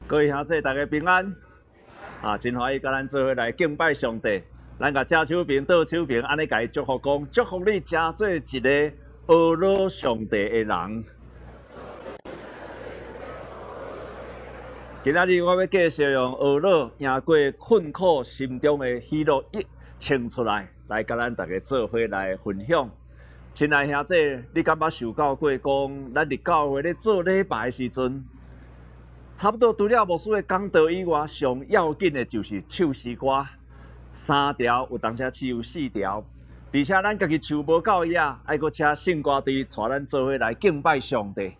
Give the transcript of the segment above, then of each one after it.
各位兄弟，大家平安啊！真歡喜佮咱做伙來敬拜上帝。咱共正手爿、倒手爿，按呢共伊祝福講，祝福你成做一个學老上帝的人。今仔日我欲繼續用呵咾贏過困苦心中的喜樂一穿出來，來佮咱大家做伙來分享。親愛兄弟，你敢捌想到過講，咱佇教會咧做禮拜的時陣，差不多除了牧師的講道以外，上要緊的就是唱詩歌，三條有當時唱四條，而且咱家己唱無夠野，愛閣請聖歌隊帶咱做伙來敬拜上帝。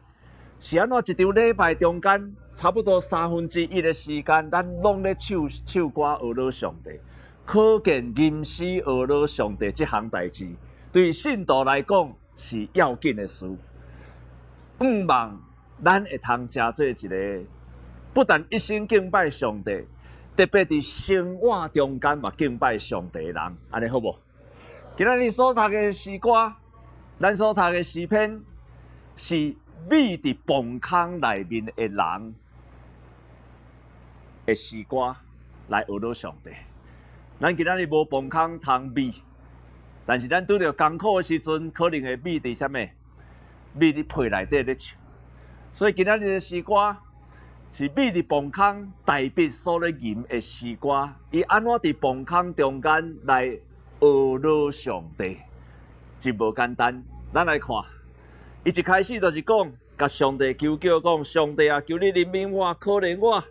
是按怎一場禮拜中間，差不多三分之一的時間，咱攏咧唱唱歌呵咾上帝。可見吟詩呵咾上帝這項代誌，對信徒來講是要緊的事。向望咱會通成做一个不但一生敬拜上帝，特別佇生活中間嘛敬拜上帝的人，按呢好無？今仔日所讀的詩歌，咱所讀的詩篇是覕佇磅空內面的人的詩歌來呵咾上帝。咱今仔日無磅空通覕，但是咱拄著艱苦的時陣，可能會覕佇啥物？覕佇被內底咧唱。所以今仔日的詩歌是覕佇磅空大衛所咧吟的詩歌，伊按怎佇磅空中間來呵咾上帝，真無簡單。咱來看，伊一開始就是講，共上帝求叫講，上帝啊，求你憐憫我，可憐我，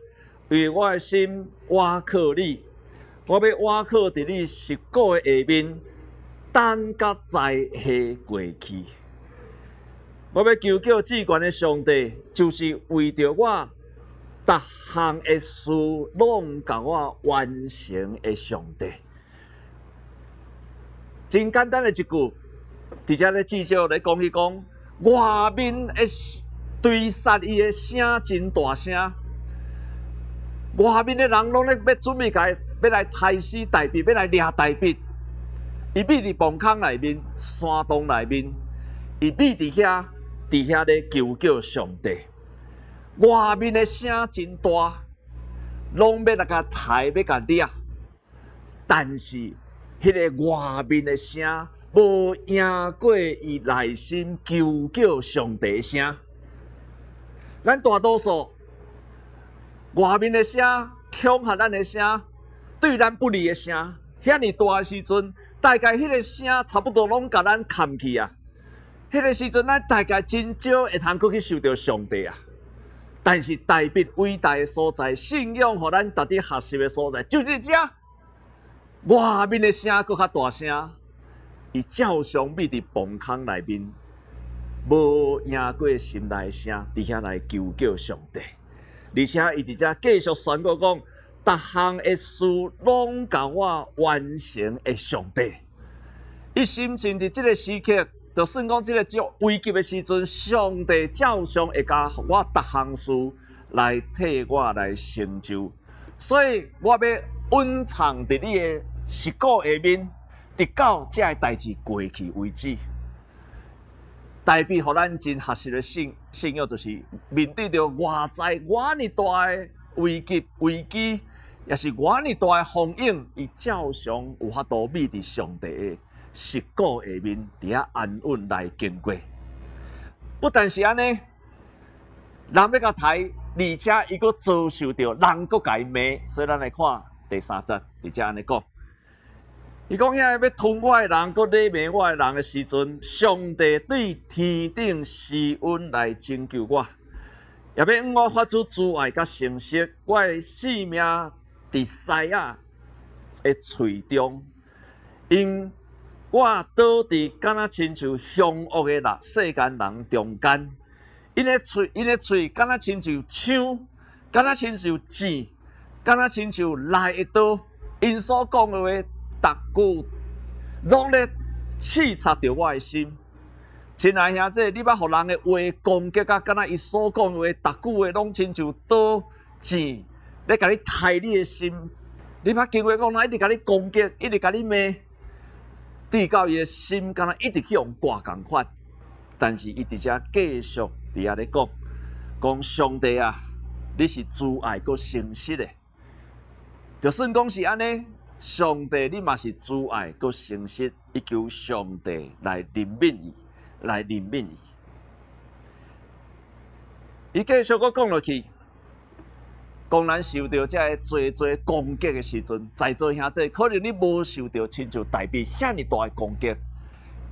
因為我的心倚靠你，我欲倚靠佇你實骨的下面，等甲災禍過去。我欲求叫至懸的上帝，就是為著我逐項的事攏共我完成的上帝。真簡單的一句，佇遮咧至少咧講起講，外面的追殺伊的聲真大聲，外面的人攏咧欲準備共欲來刣死大衛，欲來掠大衛。伊覕佇磅空內面，山洞內面，伊覕佇遐，佇遐咧求叫上帝。外面的聲真大，攏欲來共刣，欲共掠。但是，彼个外面的聲無贏過伊內心求叫上帝的聲。咱大多數外面的聲、恐嚇咱的聲、對咱不利的聲，遐爾大的時陣，大概彼个聲差不多攏共咱崁去啊。彼个時陣，咱大概真少會通閣去想著上帝啊。但是大衛偉大的所在，信仰予咱值得學習的所在，就是這。外面的聲閣較大聲，伊照常覕佇磅空內面，無贏過心內聲，佇遐來求叫上帝。而且伊佇遮繼續宣告講，逐項的事攏共我完成的上帝。伊深信佇這个時刻，就算講這个足危急的時陣，上帝照常會共我逐項事來替我來成就。所以我欲隱藏佇你的實骨下面，直到這个代誌過去為止。大衛予咱真學習的信仰，就是面對著外在偌爾大的危急危機，抑是偌爾大的風湧，伊照常有法度覕佇上帝的實骨下面，佇遐安穩來經過。不但是按呢，人欲共刣，而且伊閣遭受著人閣共伊罵，所以咱來看第三節，佇遮按呢講。伊講遐欲吞我的人，閣咧罵我的人的時陣，上帝對天頂施恩來拯救我，也欲向我發出慈愛佮誠實。我的性命佇獅仔的喙中，因我倒佇敢若親像兇惡的人世間人中間，𪜶的喙敢若親像槍，敢若親像箭，敢若親像利的刀，𪜶所講的話，逐句攏咧刺插著我的心。親愛兄弟，你捌予人的話攻擊啊，敢若伊所講的話，逐句話攏親像刀劍咧共你刣你的心。你捌經過講，人一直共你攻擊，一直共你罵，直到伊的心敢若一直去予割仝款。但是伊佇遮繼續佇遐咧講，講上帝啊，你是慈愛閣誠實的。就算講是按呢，上帝你嘛是慈愛閣誠實，伊求上帝來憐憫伊，來憐憫伊。伊繼續閣講落去，講咱受著這个濟濟攻擊的時陣，在座兄弟可能你無受著親像大衛遐爾大的攻擊，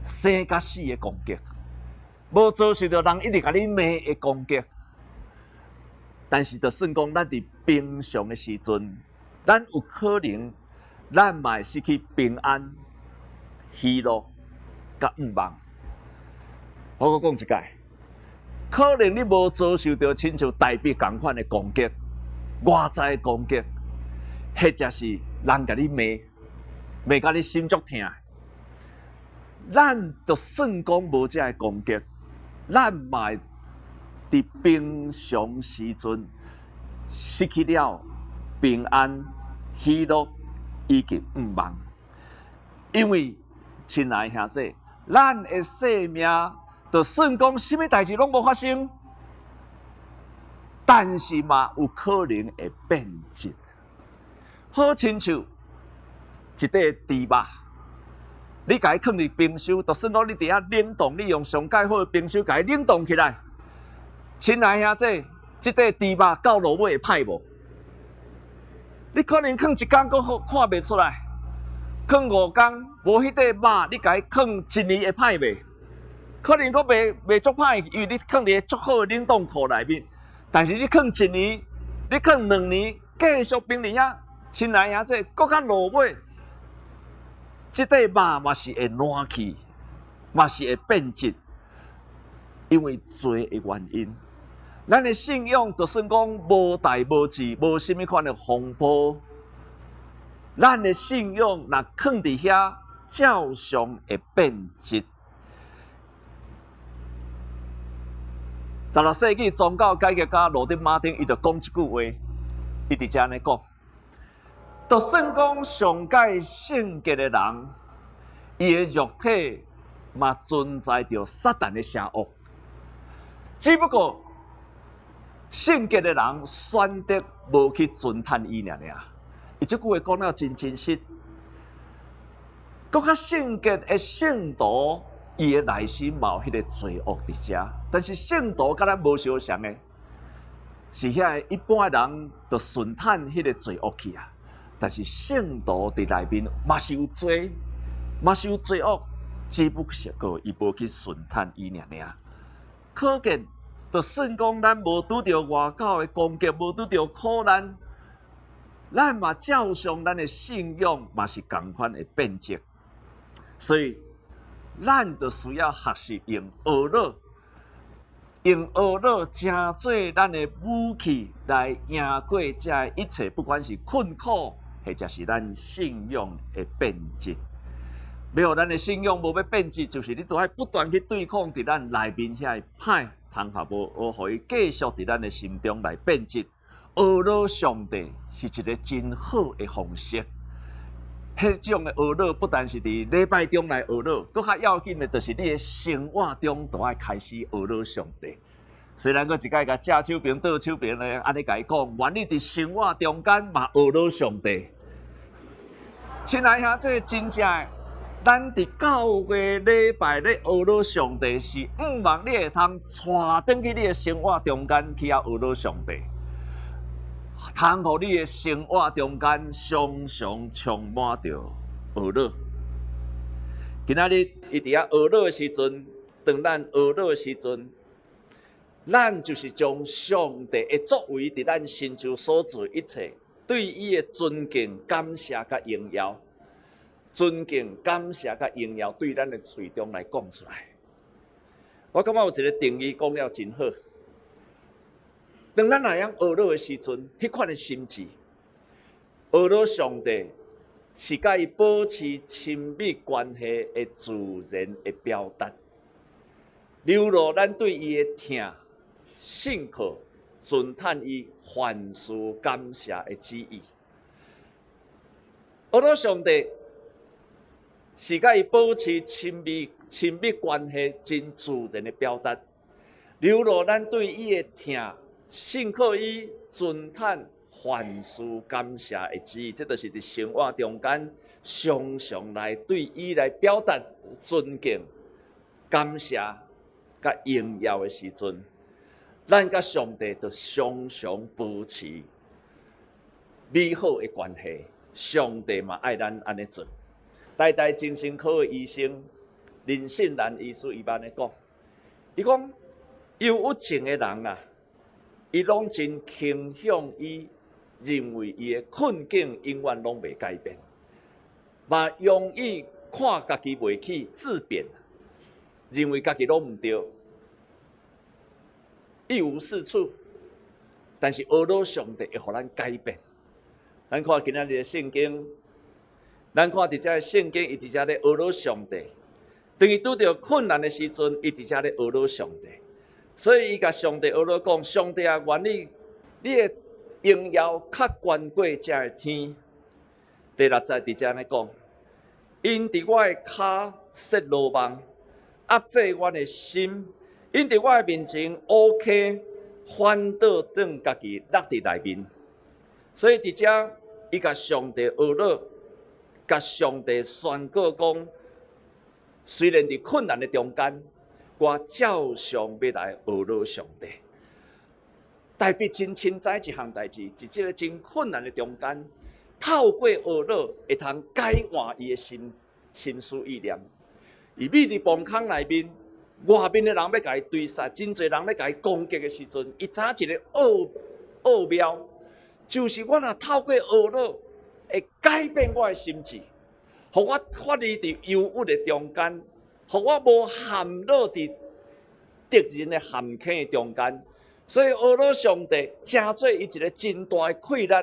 生佮死的攻擊，無遭受著人一直共你罵的攻擊。但是，就算講咱佇平常的時陣，咱有可能，咱嘛會失去平安、喜樂、佮向望。我閣講一擺，可能你無遭受著親像大衛仝款的攻擊、外在的攻擊，或者是人共你罵，罵甲你心足疼。咱就算講無這个攻擊，咱嘛會佇平常時陣失去了平安、喜樂以及向望，因為親愛兄弟，咱的生命就算講啥物代誌攏無發生，但是嘛有可能會變質。好親像一塊豬肉，你共伊囥佇冰箱，就算講你佇遐冷凍，你用上蓋好的冰箱共伊冷凍起來。親愛兄弟，這塊豬肉到落尾會歹無？你可能囥一工閣好看袂出來，囥5工無彼塊肉，你共伊囥一年會歹袂？可能閣袂足歹，因為你囥佇足好的冷凍庫內面。但是你囥一年，你囥2年，繼續冰佇遐，親愛兄弟，閣較落尾，這塊肉嘛是會爛去，嘛是會變質，因為罪的原因。咱的信仰就算講無代無誌，無啥物款的風波，咱的信仰若囥佇遐，照常會變質。16世紀宗教改革家羅德馬丁，伊就講一句話，伊直接按呢講：就算講上蓋聖潔的人，伊的肉體嘛存在著撒旦的邪惡，只不過，聖潔的人選擇無去尊嘆伊爾爾，伊這句話講了真真實。閣較聖潔的聖徒，伊的內心嘛有彼个罪惡佇遮，但是聖徒佮咱無相像的，是遐个一般的人就順嘆彼个罪惡去啊。但是聖徒佇內面嘛是有罪，嘛是有罪惡，只不過伊無去順嘆伊爾爾。可見，就算講咱無拄著外口的攻擊，無拄著苦難，咱嘛照常咱的信仰嘛是仝款會變質。所以，咱就需要學習用呵咾，用呵咾成做咱的武器來贏過這一切，不管是困苦，或者是咱信仰的變質。欲予咱的信仰無欲變質，就是你都愛不斷去對抗佇咱內面遐个歹，通予無予伊繼續佇咱的心中來變質。呵咾上帝是一个真好的方式。彼種的呵咾不但是佇禮拜中來呵咾，閣較要緊的，就是你的生活中都愛開始呵咾上帝。雖然閣一擺共正手爿倒手爿咧，按呢共伊講，願你佇生活中間嘛呵咾上帝。親愛兄弟，真正的，咱佇教會禮拜咧呵咾上帝，是向望你會通帶轉去你的生活中間去遐呵咾上帝，通予你的生活中間常常充滿著呵咾。今仔日伊佇遐呵咾的時陣，當咱呵咾的時陣，咱就是將上帝的作為佇咱身上所做一切，對伊的尊敬、感謝佮榮耀，尊敬、感謝佮榮耀，對咱的喙中來講出來。我感覺有一个定義講了真好。當咱會曉呵咾的時陣，彼款的心志，呵咾上帝是佮伊保持親密關係的自然的表達，流露咱對伊的疼、信靠、尊嘆伊凡事感謝的旨意。呵咾上帝是佮伊保持親密關係真自然的表達，流露咱對伊的疼。信靠伊，尊嘆凡事感謝的旨意，這就是佇生活中間常常來對伊來表達尊敬、感謝、佮榮耀的時陣，咱佮上帝就常常保持美好的關係。上帝嘛愛咱按呢做。台大精神科的醫生林信蘭醫師伊按呢講，伊講憂鬱症的人啊，伊攏真傾向於認為伊的困境永遠攏袂改變，嘛容易看家己袂起，自貶，認為家己攏毋對，一無是處。但是呵咾上帝會予咱改變。咱看今仔日的聖經，咱看佇這个聖經，伊佇遮咧呵咾上帝。當伊拄著困難的時陣，伊佇遮咧呵咾上帝。所以伊共上帝呵咾講：上帝啊，願你你的榮耀較懸過這个天。第六節佇遮按呢講：𪜶佇我的跤設羅網，壓制阮的心；𪜶佇我的面前挖坑，反倒轉家己落佇內面。所以佇遮，伊共上帝呵咾，共上帝宣告講：雖然佇困難的中間，我照常欲來呵咾上帝。大衛真清知一項代誌，佇這个真困難的中間，透過呵咾會通改換伊的心思意念。伊覕佇墓坑內面，外面的人欲共伊追殺，真濟人欲共伊攻擊的時陣，伊知影一個奧妙，就是我若透過呵咾，會改變我的心智，予我脫離佇憂鬱的中間，予我無陷落佇敵人的陷坑的中間。所以呵咾上帝，成做伊一個真大的氣力。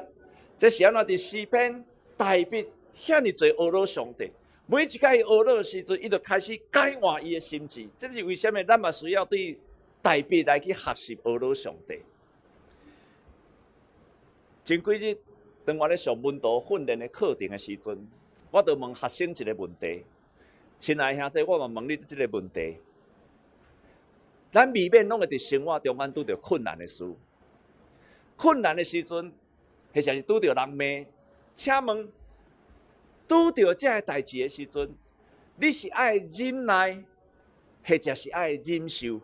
這是按怎佇詩篇大衛遐爾濟呵咾上帝，每一擺伊呵咾的時陣，伊就開始改換伊的心智。這是為啥物？咱嘛需要對大衛來去學習呵咾上帝。前幾日，當我咧上門徒訓練的課程的時陣，我就問學生一個問題：親愛兄弟，我嘛問你這個問題。咱未免攏會佇生活中間拄著困難的事，困難的時陣，或者是拄著人罵，請問拄著這个代誌的時陣，你是愛忍耐，或者是愛忍受？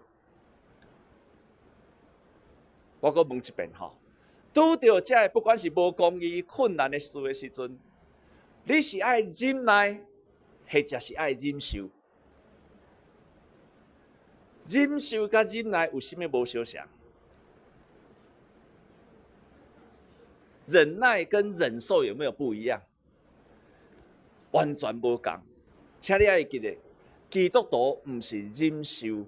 我閣問一遍吼，拄著這个不管是無公義、困難的事的時陣，你是愛忍耐，或者是愛忍受？忍受佮忍耐有啥物無相仝？忍耐跟忍受有沒有不一樣？完全無仝。請你愛記得，基督徒毋是忍受，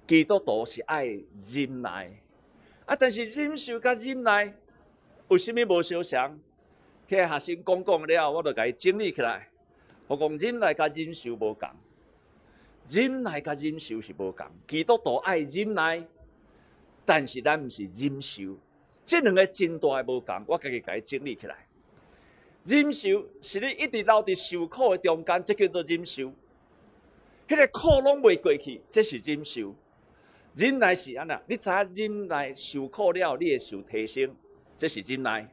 基督徒是愛忍耐。啊，但是忍受佮忍耐有啥物無相仝？彼个學生講講了，我就共伊整理起來。我講忍耐佮忍受無仝。忍耐佮忍受是無仝，基督徒愛忍耐，但是咱毋是忍受，這兩个真大的無仝，我家己共伊整理起來。忍受是你一直留佇受苦的中間，這叫做忍受。彼个苦攏袂過去，這是忍受。忍耐是按怎？你知影忍耐受苦了，你會受提升，這是忍耐。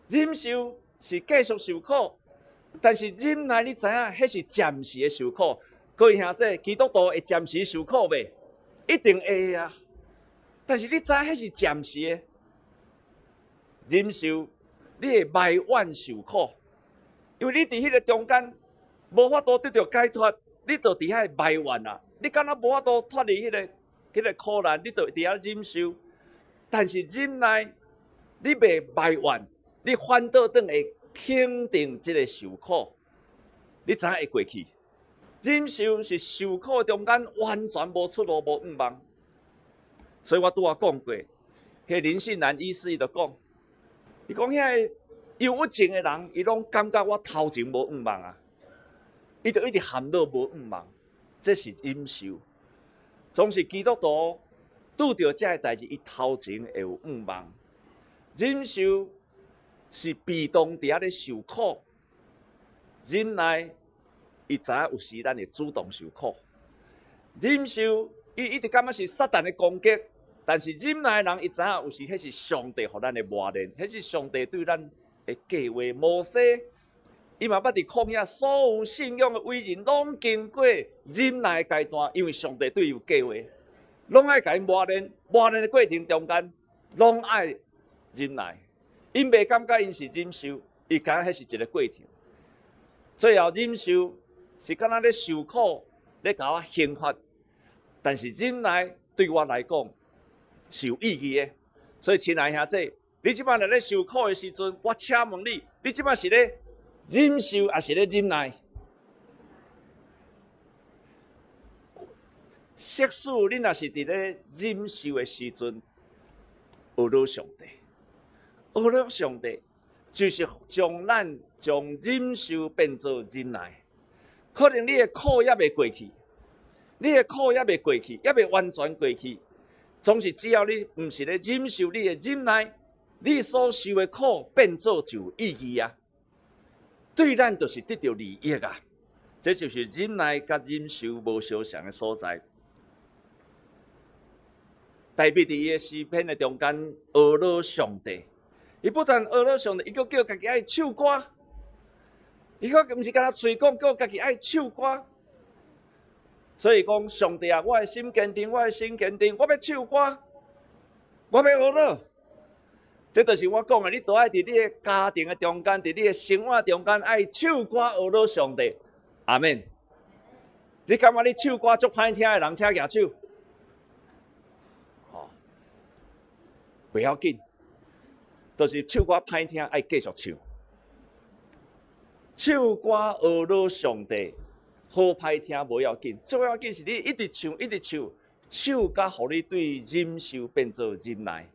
忍受是繼續受苦，但是忍耐你知影，彼是暫時的受苦。各位兄弟，基督徒會暫時受苦袂？一定會啊！但是你知影，彼是暫時的。忍受，你會埋怨受苦，因為你佇彼个中間無法度得著解脫，你就佇遐埋怨啊！你敢若無法度脫離彼个苦難，你就佇遐忍受。但是忍耐，你袂埋怨，你反倒轉會肯定這个受苦，你知影會過去。忍受是受苦中間完全無出路、無向望，所以我拄仔講過，彼个林信蘭醫師伊就講，伊講遐个憂鬱症的人，伊攏感覺我頭前無向望啊，伊就一直陷落無向望，這是忍受。總是基督徒拄著這个代誌，伊頭前會有向望。忍受是被動佇遐咧受苦，忍耐。伊知影有時咱會主動受苦，忍受伊一直感覺是撒旦的攻擊，但是忍耐的人，伊知影有時彼是上帝予咱的磨練，彼是上帝對咱的計劃。摩西，伊嘛捌佇曠野，所有信仰的偉人攏經過忍耐的階段，因為上帝對伊有計劃，攏愛共𪜶磨練，磨練的過程中間，攏愛忍耐。𪜶袂感覺𪜶是忍受，伊感覺彼是一個過程。最後忍受是敢若咧受苦，咧共我刑罰，但是忍耐對我來講是有意義的。所以，親愛兄弟，你這擺若咧受苦的時陣，我請問你，你這擺是咧忍受，抑是咧忍耐？即使你若是佇咧忍受的時陣，學了上帝，學了上帝，就是將咱將忍受變做忍耐。可能你的苦猶未過去，你的苦猶未過去，猶未完全過去。總是只要你毋是咧忍受你的忍耐，你所受的苦變做就有意義啊！對咱就是得著利益啊！這就是忍耐佮忍受無相仝的所在。大衛佇伊的詩篇的中間，呵咾上帝，伊不但呵咾上帝，伊閣叫家己愛唱歌。伊閣毋是干焦喙講，叫家己愛唱歌。所以講，上帝啊，我的心堅定，我的心堅定，我欲唱歌，我欲呵咾。這就是我講的，你都愛佇你的家庭的中間，佇你的生活中間，愛唱歌呵咾上帝。阿們。你感覺你唱歌足歹聽的人，請舉手。吼，袂要緊，就是唱歌歹聽，愛繼續唱。唱歌呵咾上帝。好歹聽無要緊，最要緊是你一直唱，一直唱，唱甲予你對忍受變做忍耐，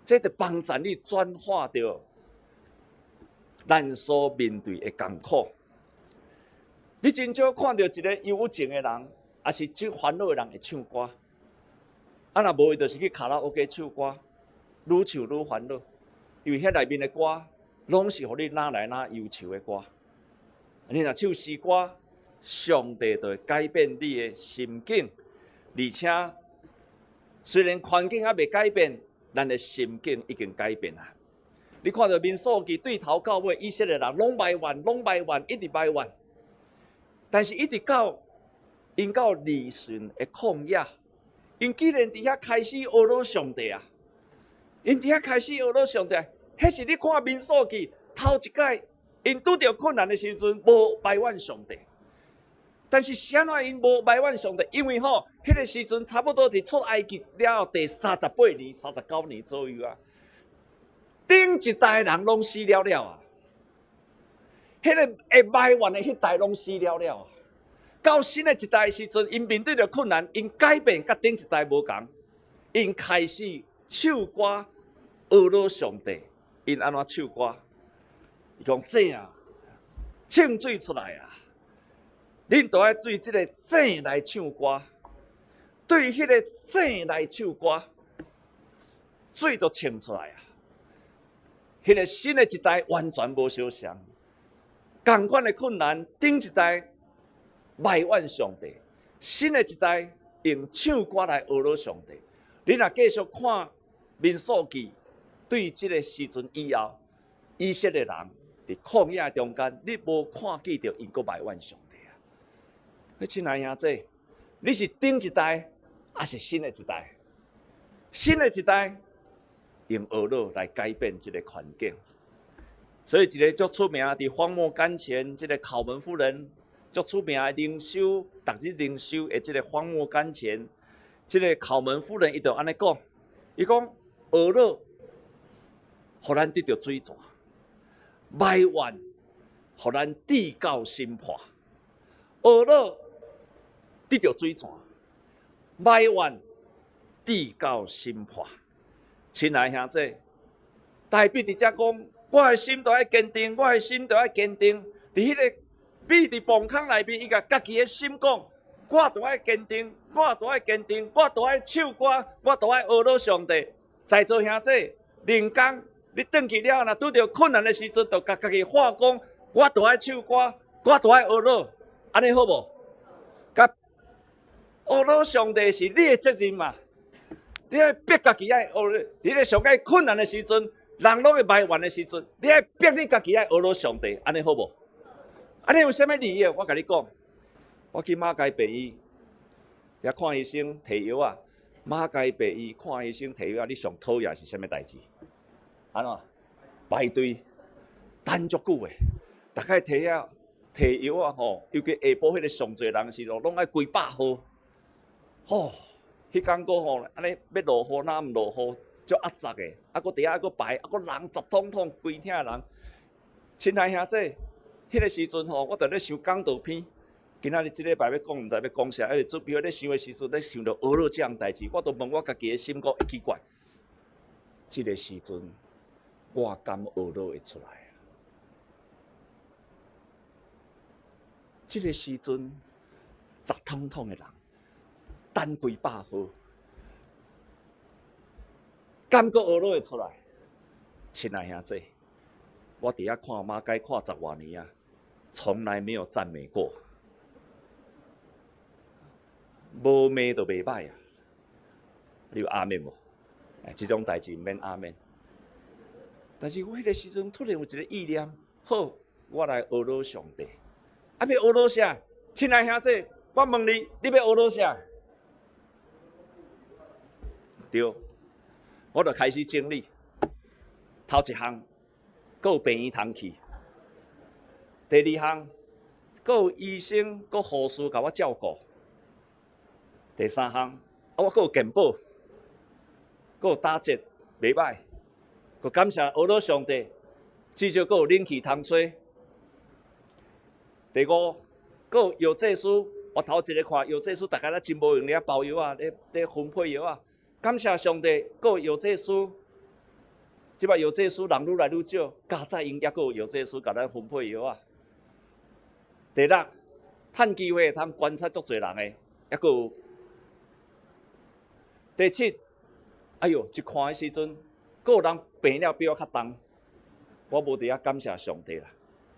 這就幫助你轉化著咱所面對的艱苦。你真少看著一個憂鬱症的人，抑是真煩惱的人會唱歌。啊，若無伊就是去卡拉 OK 唱歌，愈唱愈煩惱，因為遐內面的歌攏是予你哪來哪憂愁的歌。你若唱詩歌，上帝就會改變你的心境，而且雖然環境猶未改變，咱的心境已經改變啦。你看著民數記對頭到尾，以色列人攏埋怨，攏埋怨，一直埋怨。但是，一直到𪜶到利汛的曠野，𪜶竟然佇遐開始呵咾上帝啊！𪜶佇遐開始呵咾上帝，彼是你看民數記頭一擺，𪜶拄著困難的時陣，無埋怨上帝。但是啥物𪜶無埋怨上帝？因為吼，彼個時陣差不多佇出埃及了後第38年、39年左右啊。頂一代人攏死了了啊！彼個會埋怨的彼代攏死了了啊！到新的一代的時陣，𪜶面對著困難，𪜶改變佮頂一代無仝，𪜶開始唱歌呵咾上帝。𪜶按怎唱歌？伊講井啊，清水出來啊！恁都愛對這個井來唱歌，對彼個井來唱歌，水都清出來啊！彼個新的一代完全無相仝，仝款的困難，頂一代埋怨上帝，新的一代用唱歌來呵咾上帝。你若繼續看民數記，對這個時陣以後，以色列人佇曠野中間，你無看見著𪜶閣埋怨上帝啊！你親愛兄弟，你是頂一代，抑是新的一代？新的一代用呵咾來改變這個環境。所以一個足出名佇荒漠甘泉，這個考門夫人足出名的靈修，逐日靈修的這個荒漠甘泉，這個考門夫人伊就按呢講，伊講呵咾，予咱得著水泉，埋怨，予咱至到審判，呵咾得著水泉，埋怨至到審判。親愛兄弟，大衛佇遮講，我的心都愛堅定，我的心都愛堅定。佇彼個米佇磅空內面，伊共家己的心講，我都愛堅定，我都愛堅定，我都愛唱歌，我都愛呵咾上帝。在座兄弟，靈工，你轉去了後，若拄著困難的時陣，就共家己話講，我都愛唱歌，我都愛呵咾，按呢好無？共呵咾上帝是你的責任嘛？你愛逼家己愛呵咾，佇咧上蓋困難的時陣，人攏會埋怨的時陣，你愛逼你家己愛呵咾上帝，按呢好無？按呢有啥物利益？我共你講，我去馬偕病院，遐看醫生提藥仔。馬偕病院看醫生提藥仔，你上討厭是啥物代誌？按怎？排隊等足久的，逐擺提仔提藥仔吼，尤其下晡彼个上濟人時咯，攏愛幾百號。吼，彼工閣吼，按呢欲落雨，若毋落雨，足壓雜的，啊，閣佇遐閣排，啊，閣人雜統統，規廳人。親愛兄姊，彼个時陣吼，我佇咧想講道篇。今仔日這禮拜欲講，毋知欲講啥，因為準備咧想的時陣，咧想著呵咾這項代誌，我都問我家己的心講，欸，奇怪，這个時陣我敢呵咾會出來啊？這个時陣，雜統統的人，等幾百號，敢閣呵咾會出來？親愛兄姊，我佇遐看馬偕看十外年啊，從來沒有讚美過。無罵就袂歹啊！你有阿們無？哎，這種代誌毋免阿們。但是我彼个時陣突然有一個意念，好，我來呵咾上帝。啊，欲呵咾啥？親愛兄姊，我問你，你欲呵咾啥？對，我就開始整理。頭一項，閣有病院通去；第二項，閣有醫生、閣護士共我照顧。第三項，啊，我閣有健保，閣有打折，袂歹。閣感謝呵咾上帝，至少閣有冷氣通吹。第五，閣有藥劑師，我頭一个看藥劑師，逐家咧真無閒咧包藥仔，咧咧分配藥仔。感謝上帝，閣有藥劑師。這擺藥劑師人愈來愈少，佳哉𪜶猶閣有藥劑師共咱分配藥仔。第六，趁機會通觀察足濟人的，猶閣有。第七，哎喲，一看的時陣，閣有人病了比我較重，我無佇遐感謝上帝啦，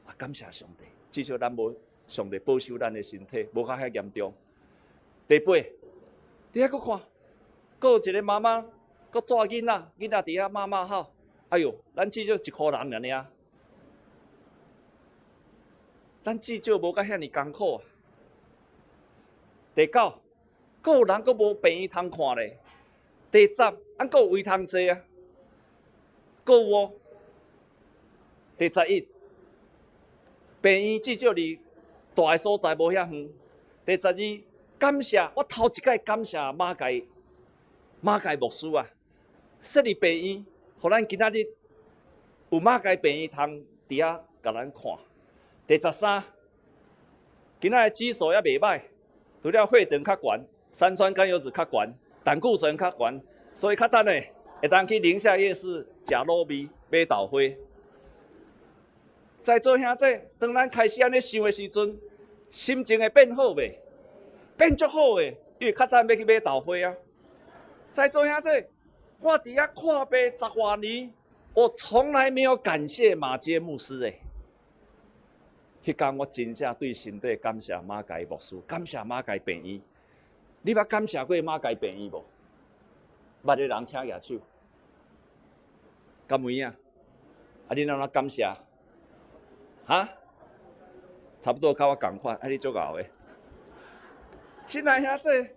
啊，感謝上帝，至少咱無上帝保守咱的身體，無較遐嚴重。第八，佇遐閣看，閣有一個媽媽，閣帶囡仔，囡仔佇遐媽媽哭，哎喲，咱至少一箍人爾爾，咱至少無甲遐爾艱苦啊。第九，閣有人閣無病院通看咧。第十，咱閣有位通坐啊，閣有哦。第11，病院至少離大的所在無遐遠。第12，感謝我頭一擺感謝馬偕馬偕牧師啊，設立病院，予咱今仔日有馬偕病院通佇遐共咱看。第13，今仔日指數也袂歹，除了血糖較懸，三酸甘油酯較懸，膽固醇較懸，所以較等下會當去寧夏夜市食滷味、買豆花。在座兄姊，當咱開始按呢想的時陣，心情會變好袂？變足好的，因為較等欲去買豆花啊。在座兄姊，我佇遐看病十外年，我從來沒有感謝馬偕牧師的。彼工我真正對心底感謝馬偕牧師，感謝馬偕病院。你捌感謝過馬偕病院無？捌的人請舉手。敢有影？啊，你按怎感謝？哈？差不多佮我仝款，啊，你足𠢕的。親愛兄姊，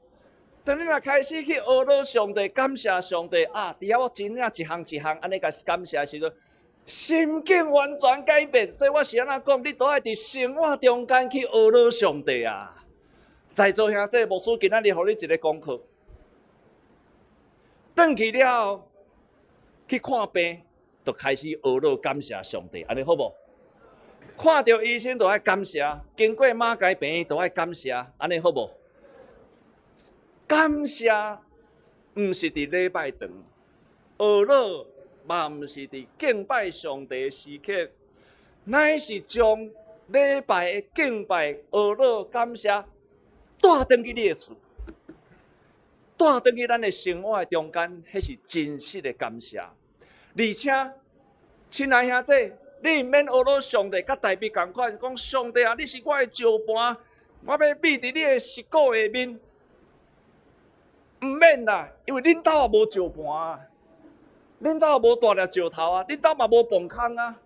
當你若開始去呵咾上帝，感謝上帝啊！佇遐我真正一項一項按呢共感謝的時陣，心境完全改變。所以我是按怎講，你都愛佇生活中間去呵咾上帝啊！在座兄姊，牧師今仔日予你一个功課，轉去了後去看病，就開始呵咾感謝上帝，按呢好無？看著醫生就愛感謝，經過馬偕病院就愛感謝，按呢好無？感謝毋是佇禮拜堂，呵咾嘛毋是佇敬拜上帝的時刻，乃是將禮拜的敬拜、呵咾感謝帶轉去你的厝，帶轉去咱的生活的中間，彼是真實的感謝。而且，親愛兄姊，你毋免呵咾上帝，佮大衛仝款，講上帝啊，你是我的石盤，我欲覕佇你的石鼓下面。毋免啦，因為恁兜也無石盤啊，恁兜也無大粒石頭啊，恁兜嘛無磅空啊。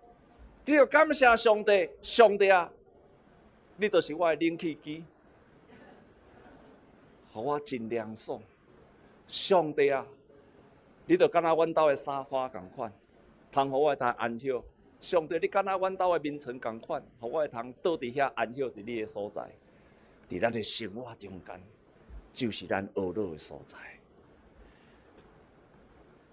你著感謝上帝，上帝啊，你就是我的冷氣機，予我真涼爽。上帝啊，你著敢若阮兜的沙發仝款，通予我會當安歇。上帝，你敢若阮兜的眠床仝款，予我會通倒佇遐安歇佇你的所在，佇咱的生活中間，就是咱呵咾的所在。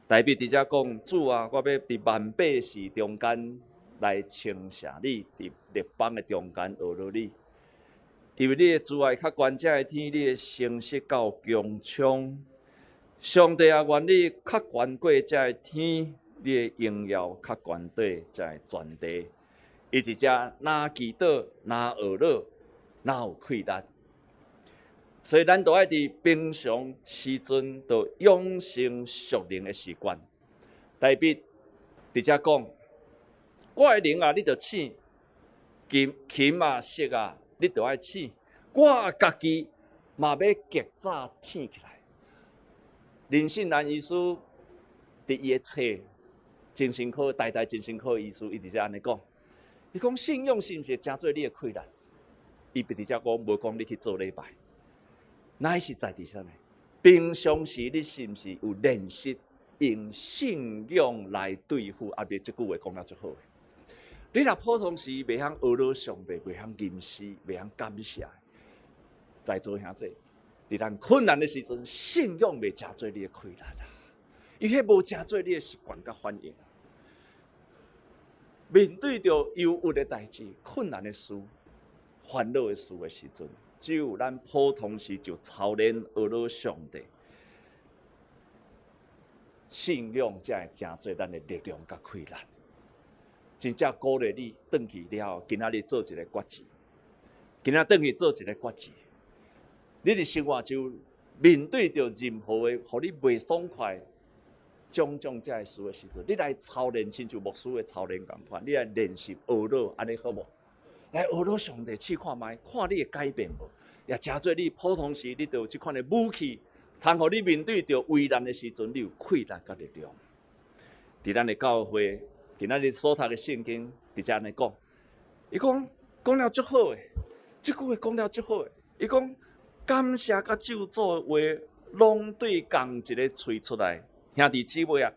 大衛佇遮講，主啊，我欲佇萬百姓中間來稱謝你，佇列邦的中間呵咾你，因為你的慈愛較懸這个天，你的誠實到穹蒼。上帝啊，願你較懸過這个天，你的榮耀較懸過這个全地。伊佇遮若祈禱，若呵咾，若有氣力。所以咱都愛佇平常時陣，就養成屬靈的習慣。大衛佇遮講，我的靈啊，你著醒；琴琴啊，瑟啊，你著愛醒。我家己嘛欲極早醒起來。林信蘭醫師佇伊的冊精神科，台大精神科醫師，伊佇遮按呢講，伊講信仰是毋是成做你的氣力？伊佇遮講無講你去做禮拜。乃是在佇啥呢？平常時你是毋是有練習用信仰來對付？啊，別這句話講得足好的。你若普通時袂曉呵咾上帝，袂曉吟詩，袂曉感謝，在座兄弟，佇咱困難的時陣，信仰袂成做你的氣力啊！伊彼無成做你的習慣佮反應。面對著憂鬱的代誌、困難的事、煩惱的事的時陣，只有咱普通時就操練呵咾上帝，信仰才會成做咱的力量佮氣力。真正鼓勵你轉去了後，今仔日做一个決志，今仔轉去做一个決志。你佇生活中面對著任何的，予你袂爽快、種種這个事的時陣，你來操練，親像牧師的操練仝款，你來練習呵咾，按呢好無？來呵咾上帝試看覓，看你會改變無？也誠做你普通時，你就有這款的武器，通予你面對著危難的時陣，你有氣力佮力量。佇咱的教會，今仔日所讀的聖經，佇遮按呢講，伊講講了足好的，這句話講了足好的，伊講感謝佮咒詛的話，攏對仝一个喙出來，兄弟姊妹啊，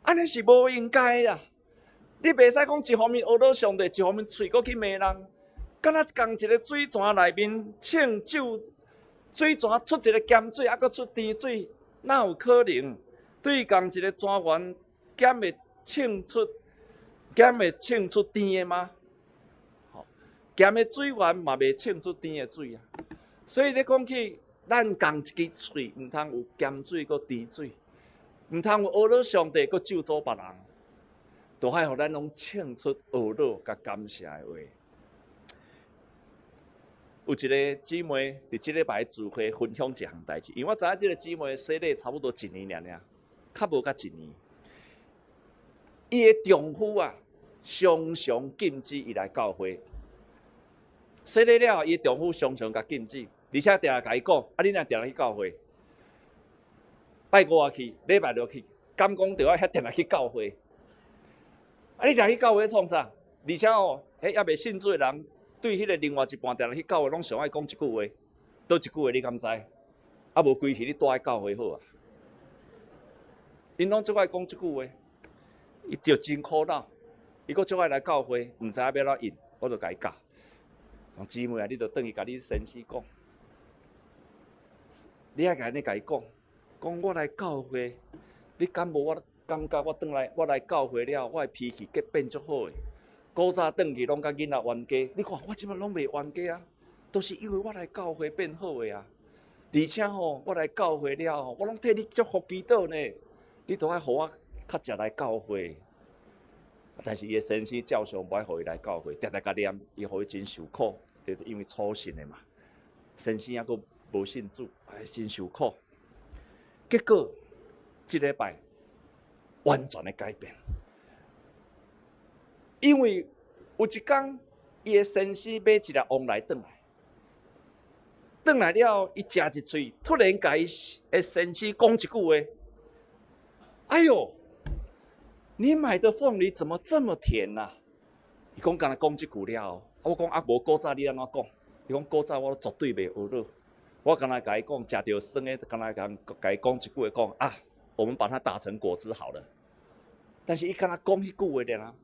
按呢是無應該啦。你袂使講一方面呵咾上帝，一方面喙閣去罵人，敢若仝一个水泉內面稱酒，水泉出一个鹹水，猶閣出甜水，哪有可能？對仝一个泉源，鹹會稱出，鹹會稱出甜的嗎？吼，鹹的水源嘛袂稱出甜的水啊。所以咧講起，咱仝一支喙，毋通有鹹水閣甜水，毋通有呵咾上帝閣咒詛別人。都愛予咱攏唱出呵咾佮感謝的話。有一个姊妹佇這禮拜聚會分享一項代誌，因為我知影這个姊妹洗禮差不多一年爾爾，較無甲一年。伊的丈夫啊，常常禁止伊來教會。洗禮了後，伊的丈夫常常共禁止，而且定定共伊講：啊，你若定定去教會，拜五也去，禮拜六去，敢講著愛遐定定去教會？啊！你定去教會創啥？而且哦，彼猶未信主的人，對彼个另外一半定定去教會，攏上愛講一句話，佗一句話你敢知？啊，無規氣你蹛佇教會好啊。𪜶攏足愛講這句話，伊就真苦惱，伊閣足愛來教會，毋知影欲按怎應，我就共伊教。講姊妹啊，你著轉去共你先生講，你愛按呢共伊講，講我來教會，你敢無我感覺我轉來我來教會了，我的脾氣變足好的。古早轉去攏佮囡仔冤家，你看我這擺攏袂冤家啊，都是因為我來教會變好的啊。而且吼，我來教會了後，我攏替你祝福祈禱呢。你都愛予我較常來教會。但是伊的先生照常無愛予伊來教會，定定共念，伊予伊真受苦，就是因為初信的嘛。先生猶閣無信主，哎，真受苦。結果這禮拜完全的改變，因為有一工，伊的先生買一粒旺來轉來，轉來了，伊食一喙，突然共伊的先生講一句話：哎喲，你買的鳳梨怎麼這麼甜啊？伊講敢若講這句了後，啊我講啊無古早你按怎講？伊講古早我絕對袂呵咾，我敢若共伊講，食著酸的，敢若共共伊講一句話講啊，我們把它打成果汁好了。但是伊敢若講彼句話爾，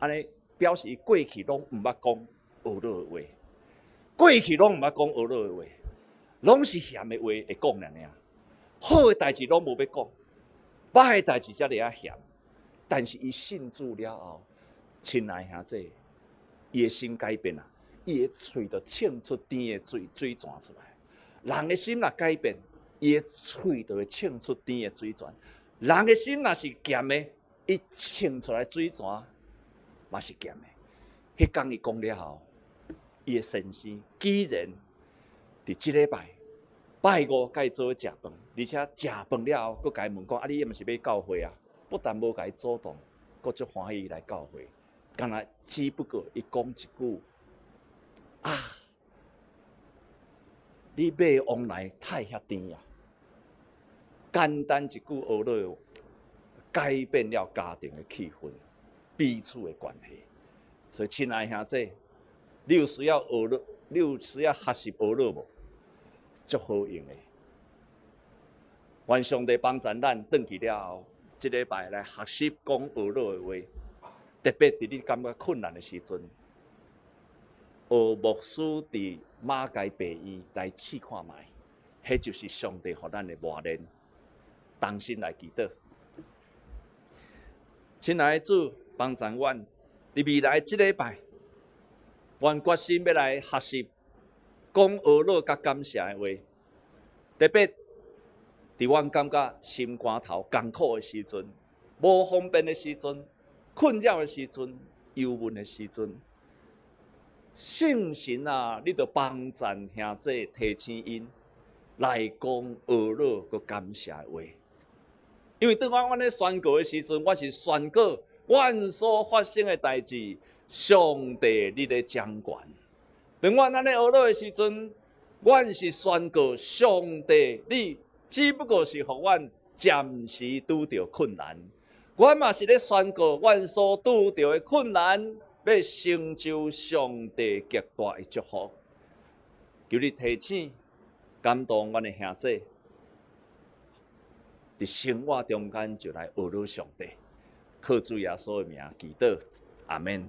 按呢表示伊過去攏毋捌講呵咾的話，過去攏毋捌講呵咾的話，攏是鹹的話會講爾爾，好的代誌攏無欲講，歹的代誌才會遐鹹。但是伊信主了後，親愛兄弟，伊的心改變啊，伊的喙就唱出甜的水水泉出來。人的心若改變，伊的喙就會唱出甜的水泉。人的心若是鹹的，伊唱出來水泉嘛是鹹的。彼工伊講了後，伊的先生居然佇這禮拜拜五共伊做伙食飯，而且食飯了後，閣共伊問講：啊，你毋是欲教會啊？不但無共伊阻擋，閣足歡喜來教會。敢若只不過伊講一句啊，你買旺來太遐甜啊！簡單一句呵咾，改變了家庭的氣氛，彼此的關係。所以，親愛兄弟，你有需要呵咾，你有需要學習呵咾無？足好用的。願上帝幫助咱轉去了後，這禮拜來學習講呵咾的話，特別佇你感覺困難的時陣，學牧師佇馬偕病院來試看覓，彼就是上帝予咱的磨練。同心來祈禱，親愛的主，幫助阮佇未來這禮拜，阮決心欲來學習講呵咾佮感謝的話，特別佇阮感覺心肝頭艱苦的時陣、無方便的時陣、困擾的時陣、憂悶的時陣，聖神啊，你著幫贊兄弟提醒𪜶來講呵咾佮感謝的話。因為當我按呢宣告的時陣，我是宣告阮所發生的代誌，上帝你咧掌權。當我按呢呵咾的時陣，阮是宣告上帝你只不過是予阮暫時拄著困難。阮嘛是咧宣告，阮所拄著的困難，欲成就上帝極大的祝福。求你提醒、感動阮的兄弟，佇生活中間就來呵咾上帝，靠主耶穌的名祈禱，阿們。